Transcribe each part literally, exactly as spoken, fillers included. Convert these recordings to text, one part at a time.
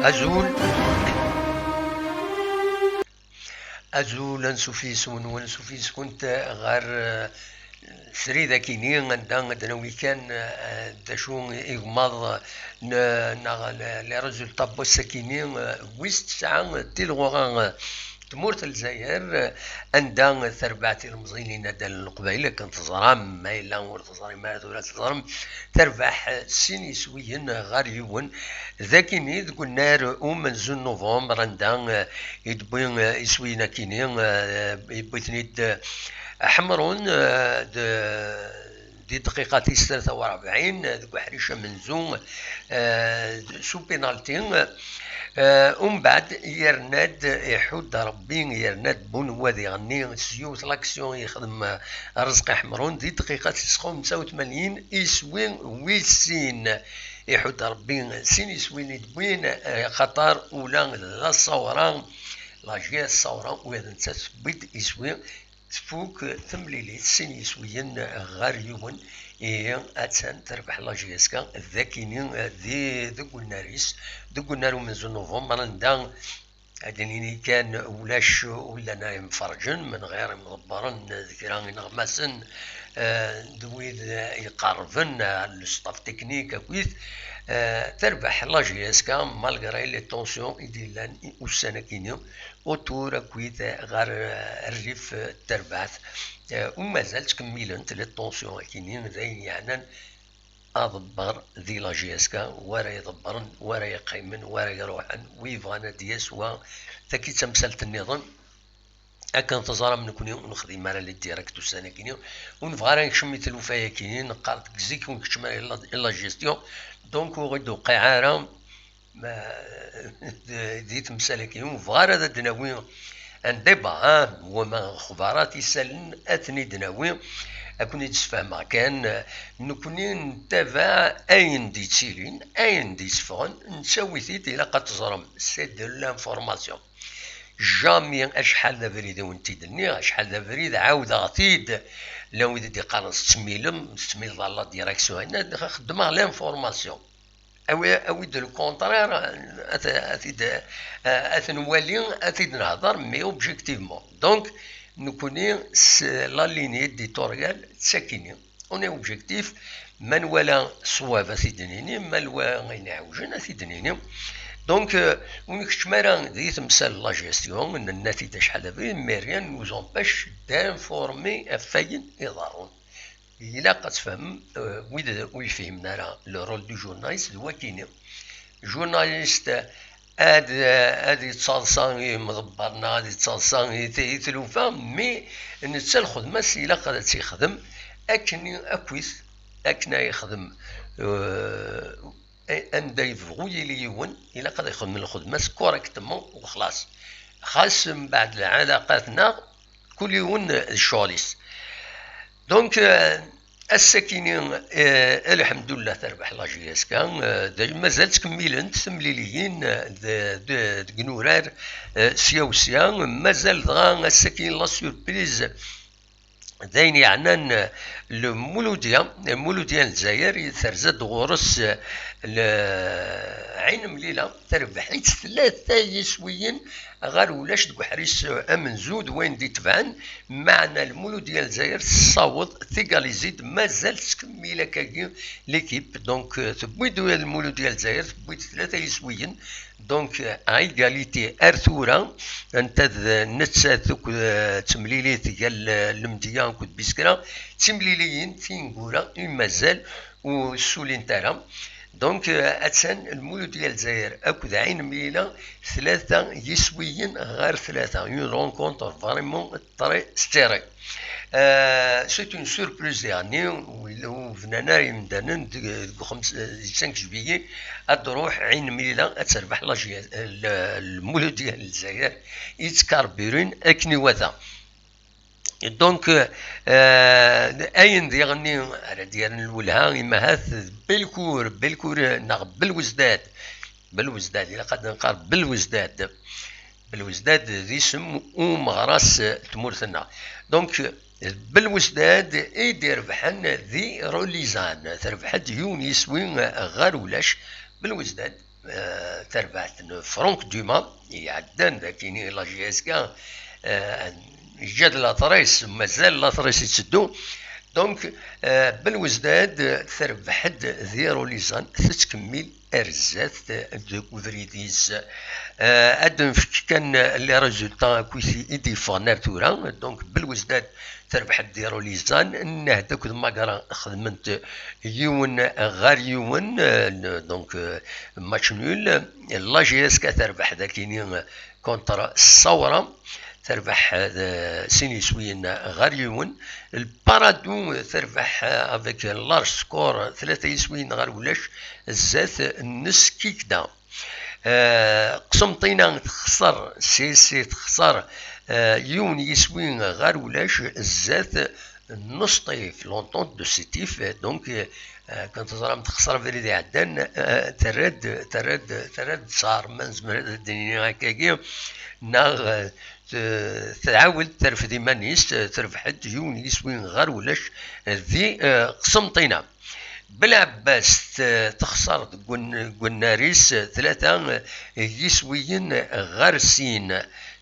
Azul. Azul, ansuf yis-wen, ansuf yis-kunt ɣer, eh, srid akini, anda ad nawi kan, eh, d acu igmaḍ n-, neɣ le-, les résultats n wass akini, eh, wis tesɛa tilɣura, eh, tmurt n Lezzayer, eh, anda terbeɛ tilemẓin n yinaddalen n Leqbayel, akken teẓram, ma yella ur teẓrim ara tura teẓrem, terbeḥ, eh, sin yiswiyen ɣer yiwen. D akini deg unnar umenzu n Nuvember, anda, eh, i d-wwi, eh, iswiyen akini, eh, yewwi-ten-id, eh, Ḥemrun, eh, d-, di dqiqa tis tlata u rebɛin, eh, deg uḥric amenzu, eh, s upinalti. Eh, umbeɛd yerna-d iḥudd Rebbi, yerna-d Bunwa diɣenni s yiwet l'action yexdem, eh, Rezqi Ḥemrun di dqiqa tis xemsa u tmanyin, iswi wis sin. Iḥudd Rebbi sin iswin i d-wwin, eh, xaṭer ula d la Ṣawra, la J S Ṣawra, ula d nettat tewwi-d iswi, tfuk temlilit sin yiswiyen ɣer yiwen, ihi attan terbeḥ la J S K d akini, eh, di, deg unnar-is, deg unnar umenzu n Nuvember, anda ad d-nini kan ulac ur llan ara imferrǧen, menɣir imḍebbren d kra ineɣmasen, eh, d wid iqerrben, eh, le staff technique akkit, eh, terbeḥ la J S K malgré les tensions i d-yellan i ussan akini autour akkit ɣer, eh, rrif, eh, n terbaɛt. Eh, u mazal ttkemmilent les tensions akini, d ayen yeɛnan aḍebber di la J S K, wa ara iḍebbren, wa ara yeqqimen, wa ara iruḥen, wi yebɣan ad d-yas, wa, taki d tamsalt nniḍen. Akken teẓram, nekkni ur nexdim ara les directs ussan-agi, ur nebɣi ara nekcem i tlufa-agi, neqqar-d deg zik ur nkeččem ara i la, i la gestion, donc ur ɣ-id-tewqiɛ ara, ma, di, di temsal-agi, ur nebɣi ara ad d-nawi un débat, ah, wama lexbarat, isallen, ad ten-id-nawi, ad ken-id-sfehmeɣ kan, nekkni nettabaɛ ayen d-yettilin, ayen d-yesfɣen, nettawi-t-id, ilaq ad teẓrem, c'est de l'information. Jamais, acḥal d abrid i wen-t-id-nniɣ, acḥal d abrid ɛawdeɣ-t-id, llan wid i d-iqqaren tettmilem, tettmileḍ à la direction, xeddmeɣ l'information. Awi, awi-d le contraire, ad, ad, ad, ad t-nwali, ad t-id-nehder, mais objectivement. Donc, nekkni, s la ligne éditoriale, d takini. On est objectif, ma nwala ṣṣwab ad t-id-nini, ma nwala ayen iɛewjen ad t-id-nini. Donc, euh, ur nkeččem ara di temsal la gestion, nenna-t-id acḥal d abrid, mais rien ne nous empêche d'informer ɣef wayen iḍerrun. Ilaq ad tfehmem, euh, wid ur yefhimen ara le rôle du journaliste d wakini. Journaliste ad, ad yettaḍsa i imḍebber neɣ ad yettaḍsa i t-, i tlufa, mi netta lxedma-s ilaq ad tt-yexdem akken akkit, akken ay yexdem, euh, anda yebɣu yili yiwen, ilaq ad yexdem lxedma-s correctement u xlas. Xas mbeɛd lɛalaqat-nneɣ, kul yiwen d ccɣel-is. Donc, euh, ass-akini, euh, lḥemdullah, terbeḥ la J S K, euh, d-, mazal ttkemmilent temliliyin, euh, d-, d-, deg inurar, euh, sya u sya, mazal dɣa ass-akini la surprise, d ayen yeɛnan, euh, le Muludya, le Muludya n Lezzayer, terza-d ɣur-s, euh, le-, Ɛin Mlila, terbeḥ-itt tlata yiswiyen ɣer ulac deg uḥris, euh, amenzu d wayen d-itebɛen, meɛna Lmuludya n Lezzayer tessaweḍ, tigalizi-d, mazal tettkemmil akkagi l'équipe. Donc, euh, tewwi-d Lmuludya n Lezzayer, tewwi-d tlata yiswiyen. Donc, euh, à égalité ar tura, anta d nettat akked, euh, temlilit gar, euh, Lemdeyya akked Biskra, d timliliyin tineggura i mazal ur ssulint ara. Donc, euh, attan Lmuludya n Lezzayer akked Ɛin Mlila, tlata yiswiyen ɣer tlata. Une rencontre vraiment très serrée. Euh, c'est une surprise, yeɛni, ur, ur bnan ara yemdanen deg, deg uxems-, deg cinq juillet, ad d-truḥ Ɛin Mlila ad terbeḥ la J-, l-, Lmuludya n Lezzayer, yettkarbirin akken iwata. Donc, euh, ayen diɣenni ara d-yerren lwelha, imahat d Belkur, Belkur neɣ Belwezdad. Belwezdad, ilaq ad nqar Belwezdad. Belwezdad d isem umeɣras n tmurt-nneɣ. Donc, Belwezdad i d-irebḥen di Rolizan. Terbeḥ-d yiwen yiswi ɣer ulac. Belwezdad. eh, tarbaɛt n Franck Dumas, iɛeddan dagini la J S K, eh, yeǧǧa-d later-is, mazal later-is yetteddu. Donc, eh, Belwezdad terbeḥ-d di Rolizan, tettkemmil ar zdat deg ubrid-is. Eh, ad nefk kan les résultats akkit i d-yeffɣen ar tura. Donc, Belwezdad terbeḥ-d di Rolizan, Nnehd akked Magra xedmen-t yiwen ɣer yiwen, eh, donc, eh, match nul. La J S K terbeḥ dagini contre Sawra, terbeḥ, eh, sin yiswiyen ɣer yiwen. Le Paradou terbeḥ, eh, avec large score, tlata yiswiyen ɣer ulac, zdat n Skikda. Eh, Qsenṭina texṣer, C S C texṣer, eh, yiwen yiswi ɣer ulac, zdat n Usṭif, l'Entente de Sétif. Donc, eh, kan teẓram texṣer abrid iɛeddan, eh, terra-d, terra-d, terra-d ẓẓher, ma nezmer ad d-nini akkagi, neɣ, eh, t-, tɛawed terfed iman-is, eh, terbeḥ-d yiwen yiswi ɣer ulac, eh, di, eh, Qsenṭina. Belɛebbas t-, texṣer deg wen-, deg wennar-is, eh, tlata, eh, yiswiyen ɣer sin.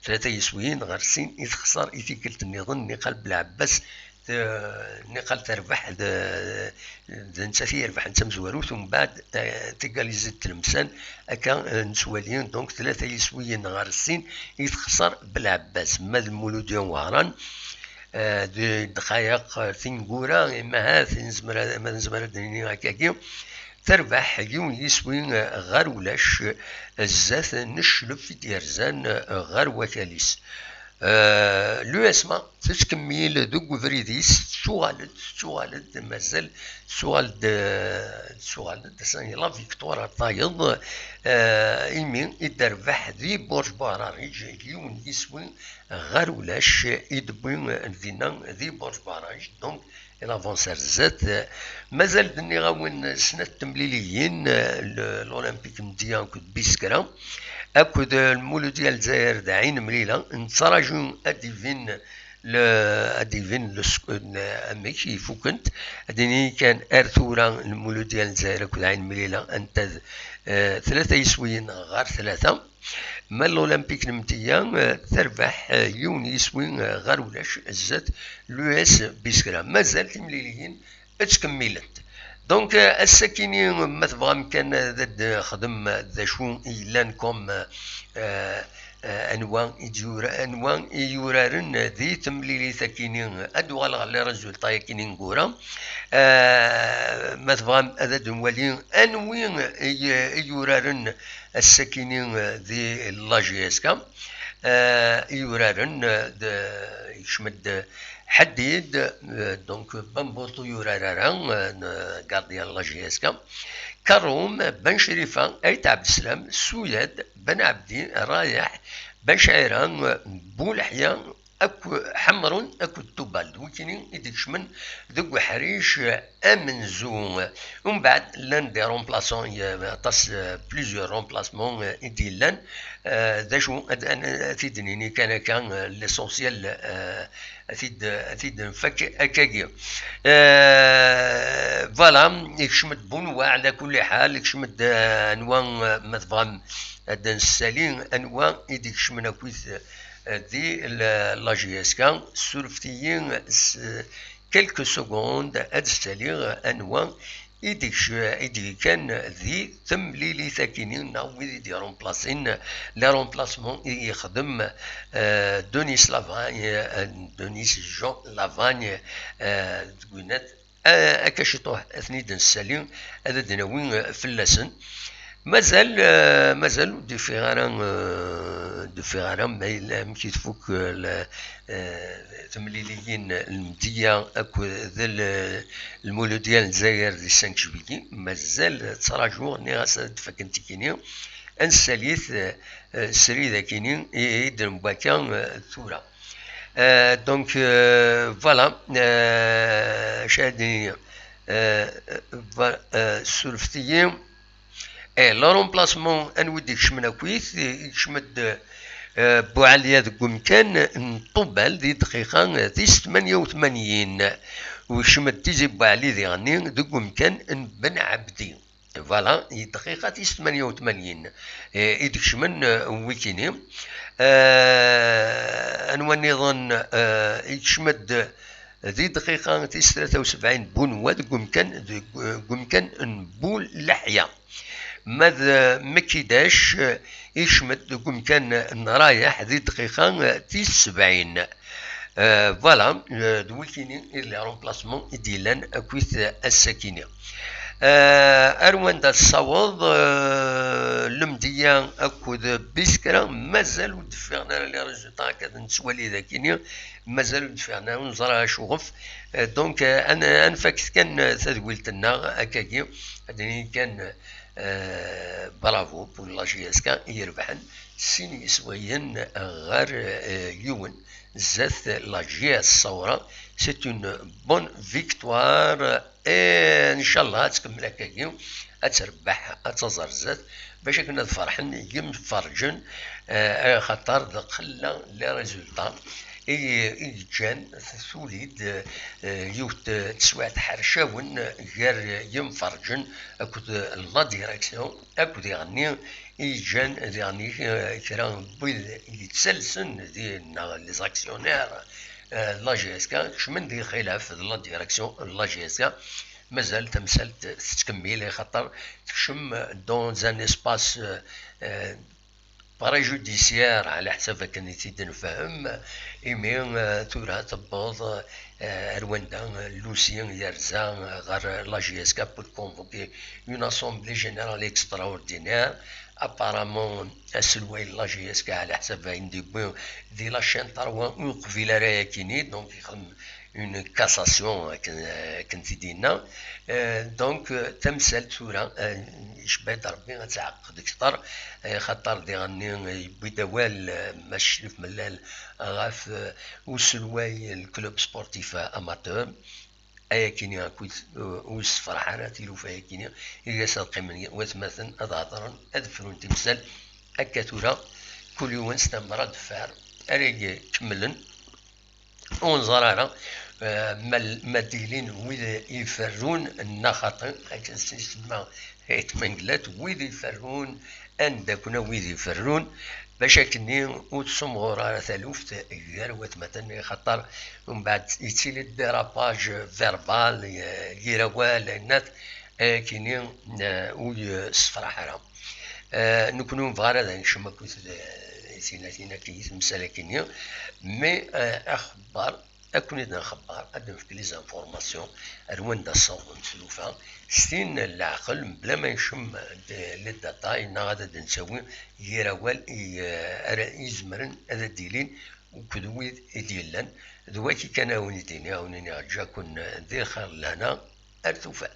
Tlata yiswiyen ɣer sin i texṣer i tikkelt nniḍen, niqal Belɛebbas, eh, niqal terbeḥ d, d nettat i irebḥen d tamezwarut, umbeɛd, eh, tigalizi d Tlemsan, akka, eh, nettwali, donc, tlata yiswiyen ɣer sin i texṣer Belɛebbas. Ma d Lmuludya n Wehran, eh, di ddqayeq, eh, tineggura, imahat, nezmer ad, ma nezmer ad d-nini akkagi, terbeḥ yiwen yiswi, eh, ɣer ulac, eh, zdat n cclef i d-yerzan, eh, ɣer wakal-is. Eh, l'U S M A tettkemmil deg ubrid-is, tettuɣal-d, tettuɣal-d, mazal tettuɣal-d, eh, tettuɣal-d, la victoire ar tayeḍ, eh, imi i d-terbeḥ di Burj Buɛrariǧ, yiwen yiswi ɣer ulac i d-tewwi dinna di Burj Buɛrariǧ. Donc, il avance ar zdat. Mazal d-nniɣ-awen snat temliliyin, eh, l-, l'Olympique Mdiya akked Biskra, akked, eh, Lmuludya Lezzayer d Ɛin Mlila. Nettraǧu ad d-ibin le-, ad d-ibin le sc-, eh, amek i fukent. Ad d-nini kan ar tura Lmuludya Lezzayer akked Ɛin Mlila anta d, eh, tlata yiswiyen ɣer tlata. Ma l'Olympique n Mdiya, eh, terbeḥ, eh, yiwen yiswi, eh, ɣer ulac zdat l'U S Biskra. Mazal timliliyin ad ttkemmilent. Donc, eh, ass-akini, ma tebɣam kan ad d-xdem d acu i yellan comme, eh, eh, anwa i d-yura-, anwa i yuraren di temlilit-akini, ad d-uɣaleɣ les résultats-akini n gura. Eh, ma tebɣam ad d-nwali anwi i, i yuraren ass-akini, eh, di la J S K, eh, i yuraren, eh, d-, yekcem-d Ḥeddid, eh, donc Bamboto yurar ara, eh, n-, gardien n la J S K, Karum, Ben Crifa, Ayt Ɛebdeslam, Suyad, Ben Ɛebdi, Rayeḥ, Ben Cɛira, eh, Buleḥya, akk-, Ḥemrun akked Tubal, d wikini i d-ikecmen deg uḥric amenzu. Umbeɛd, llan des remplaçants, i-, aṭas, eh, plusieurs remplacements, eh, i d-yellan. Eh, d acu, ad, ad, ad t-id-nini kan akka, eh, l'essentiel, eh, ad t-id, ad t-id-nfak akkagi. Eh, voilà, ikcem-d Bunwa, ɛla kulli ḥal, ikcem-d, eh, anwa, eh, ma tebɣam ad d-nessali, anwa i d-ikecmen akkit, eh, di la, la J S K, surfet-iyi s quelques secondes ad d-ssaliɣ anwa i d-ikc-, i d-yekkan di temlilit-akini, neɣ wid i d-irumplasin, les remplacements i yexdem, eh, Denis Lavagne, eh, Denis Jean Lavagne, eh, deg winat, eh, akka ciṭuḥ ad ten-id-nessali, ad d-nawi, eh, fell-asen. Mazal, eh, mazal ur d-ufiɣ ara, eh, d-ufiɣ ara ma yella amek i tfuk, eh, la, eh, temliliyin n Mdiya akked l-, Lmuludya n Lezzayer di cinq juillet. Mazal ttrajuɣ, nniɣ-as ad d-faken tikini, ad nessali-t, eh, srid akini i, i d-newwi akka, eh, tura. Eh, donc, eh, voilà, eh, acu ara d-nini, eh, voilà, eh, surfet-iyi. Eh, le remplacement, anwa i d-ikecmen akkit, ikcem-d, eh, Buɛliya deg umkan n Ṭubal di dqiqa, eh, tis tmanya u tmanyin, u ikcem-d Tizi Buɛli diɣenni deg umkan n Ben Ɛebdi. Voilà, i dqiqa tis tmanya u tmanyin, eh, i d-kecmen, eh, wikini. Eh, anwa nniḍen, eh, ikcem-d di dqiqa tis tlata u sebɛin Bunwa deg umkan, deg, eh, deg umkan n Bu Leḥya. Ma d Mekidac, eh, ikcem-d deg umkan n Rayeḥ di dqiqa, eh, tis sebɛin. Eh, voilà, eh, d wikini i d les remplacements i d-yellan akkit, eh, ass-akini. Eh, ar wanda tessaweḍ, eh, Lemdiya akked Biskra, mazal ur d-ffiɣen ara les résultats akka d nettwali dagini, mazal ur d-ffiɣen ara, ur neẓra acuɣef. Eh, donc, eh, ad n-, ad nfakket kan, eh, tadwilt-nneɣ akkagi, ad d-nini kan, eh, bravo pour la J S K i irebḥen sin yiswayen ɣer, eh, yiwen zdat la J S Saoura. C'est une bonne victoire. Et ncallah ad tkemmel akkagi, ad terbeḥ, ad taẓ ar zdat, bac akken ad ferḥen yimferǧen, eh, axaṭer d qella les résultats i, i yeǧǧan tuli-d, eh, yiwet n teswiɛt ḥercawen gar yimferǧen akked la direction, akked iɣenni i yeǧǧan diɣen, eh, kra n wid yettalsen di, neɣ les actionnaires, eh, de la J S K, kecmen di lxilaf d la direction de la J S K. Mazal tamsalt tettkemmil, axaṭer tekcem dans un espace, eh, eh, préjudiciaire, ɛla ḥsab akken i t-id-nefhem, imi, eh, tura tewweḍ, eh, ar wanda, eh, Lucie yerza, eh, ɣer la J S K pour convoquer une assemblée générale extraordinaire. Apparemment, aselway n la J S K, ɛla ḥsab ayen d-yewwi di la chaîne trois ur yeqbil ara ayakini, donc yexdem une cassation akken, akken t-id-yenna. Euh, donc, euh, tamsalt tura, euh, icebba-d Rebbi ad tɛeqqed kter, euh, xaṭer diɣenni, euh, yewwi-d awal, euh, Mass Crif Mellal ɣef, euh, uselway n club sportif amateur. Ayakini akkit, euh, ur yessefraḥ ara tilufa-yakini, i gas ad qqimen watmaten ad hedren, ad frun timsal. Akka tura, kul yiwen s tamra deffar ara ikemmlen. Ur neẓri ara, eh, ma, ma d-ilin wid iferrun neɣ xaṭi, akken s-, isemma Ayt Mengellat, wid iferrun, anda-ken a wid iferrun, bac akkenni ur tessemɣur ara taluft gar watmaten, xaṭer umbeɛd yettili-d dérapage verbal, eh, yir awal, ayennat, ayakini, eh, ur yessefraḥ ara. Eh, nekkni ur nebɣi ara ad nekcem akkit, eh, tinatin akkin, i temsal akkin-nni, mais, eh, axebbar, ad ken-id-nxebber, ad d-nefk les informations ar wanda ssawḍent tlufa, s tin n leɛqel, mebla ma nekcem d-, les détails, neɣ ad d-nettawi yir awal i, eh, ara izemren ad d-ilin akked wid i d-yellan. D waki kan ara wen-id-iniɣ, ad wen-iniɣ ǧǧa-ken di lxir d lehna, ar tufat.